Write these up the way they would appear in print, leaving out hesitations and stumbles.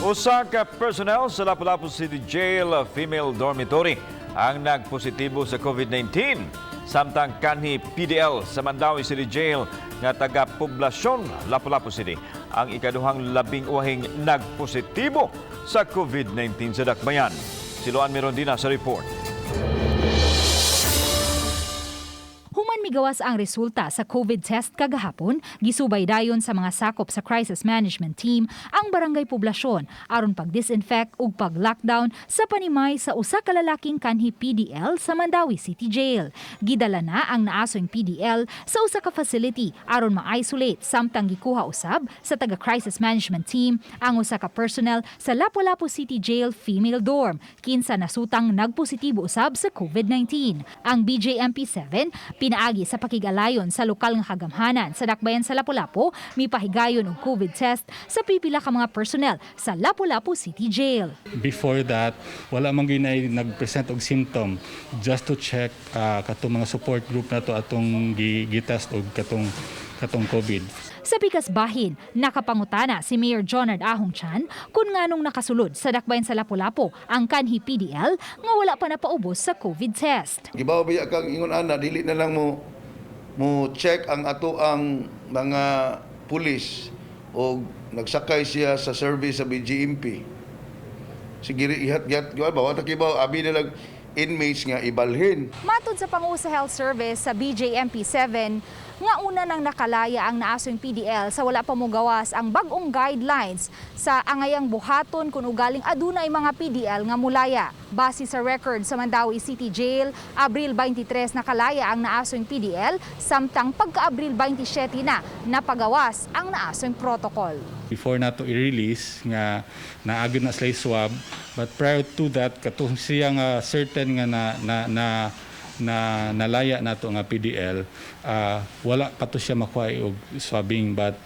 Usa ka personnel sa Lapu-Lapu City Jail Female Dormitory ang nagpositibo sa COVID-19. Samtang kanhi PDL sa Mandaue City Jail nga taga-poblasyon Lapu-Lapu City ang ikaduhang 11 nagpositibo sa COVID-19 sa Dakbayan. Si Luan Mirondina sa report. Human migawas ang resulta sa COVID test kagahapon, gisubay dayon sa mga sakop sa crisis management team ang barangay poblasyon aron pag-disinfect ug pag-lockdown sa panimay sa usa ka lalaking kanhi PDL sa Mandaue City Jail. Gidala na ang naasoing PDL sa usa ka facility aron ma-isolate, samtang gikuha usab sa taga crisis management team ang usa ka personnel sa Lapu-Lapu City Jail female dorm kinsa nasutang nagpositibo usab sa COVID-19. Ang BJMP 7, pinaagi sa pakig-alayon sa lokal nga kagamhanan sa dakbayan sa Lapu-Lapu, mipahigayon og COVID test sa pipila ka mga personnel sa Lapu-Lapu City Jail. Before that, wala man gyud nag-present og symptom, just to check katong mga support group nato atong gi-test og katong COVID. Sa pikas bahin, nakapangutana si Mayor Jonard Ahong Chan kung nganong nakasulod sa dakbayan sa Lapu-Lapu ang kanhi PDL nga wala pa napaubos sa COVID test. Gibaw ba kang ingon ana, dili na lang mo mo check ang ato ang mga pulis o nagsakay siya sa service sa BJMP. Sige, ihat gat ba wa ta kibaw, abi na lang inmates nga ibalhin. Matod sa Pangulo sa Health Service sa BJMP 7, nga una nang nakalaya ang naasong PDL sa wala pa mogawas ang bag-ong guidelines sa angayang buhaton kung ugaling adunay mga PDL nga mulaya. Base sa record sa Mandaue City Jail, Abril 23 nakalaya ang naasong PDL, samtang pagka-Abril 27 na napagawas ang naasong protocol. Before nato i-release nga naagod na sila swab, but prior to that, katong siya nga certain nga na na na na nalaya nato nga PDL, wala pa to siya makuha og swabbing, but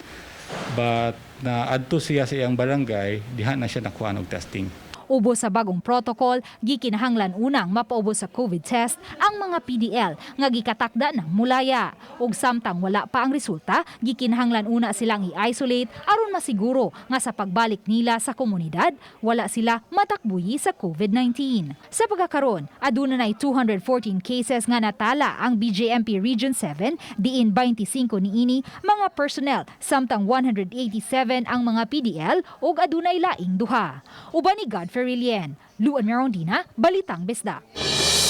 na adto siya sa iyang barangay, diha na siya nakuha og testing. Ubos sa bagong protocol, gikinahanglan unang mapaubos sa COVID test ang mga PDL nga gikatakda ng mulaya. Ug samtang wala pa ang resulta, gikinahanglan una silang i-isolate aron masiguro nga sa pagbalik nila sa komunidad, wala sila matakbuyi sa COVID-19. Sa pagkakaron, aduna nay 214 cases nga natala ang BJMP Region 7, diin 25 niini mga personnel, samtang 187 ang mga PDL ug adunay laing duha. Uban ni Godfrey Lien, Luan Merondina, Balitang Bisdak.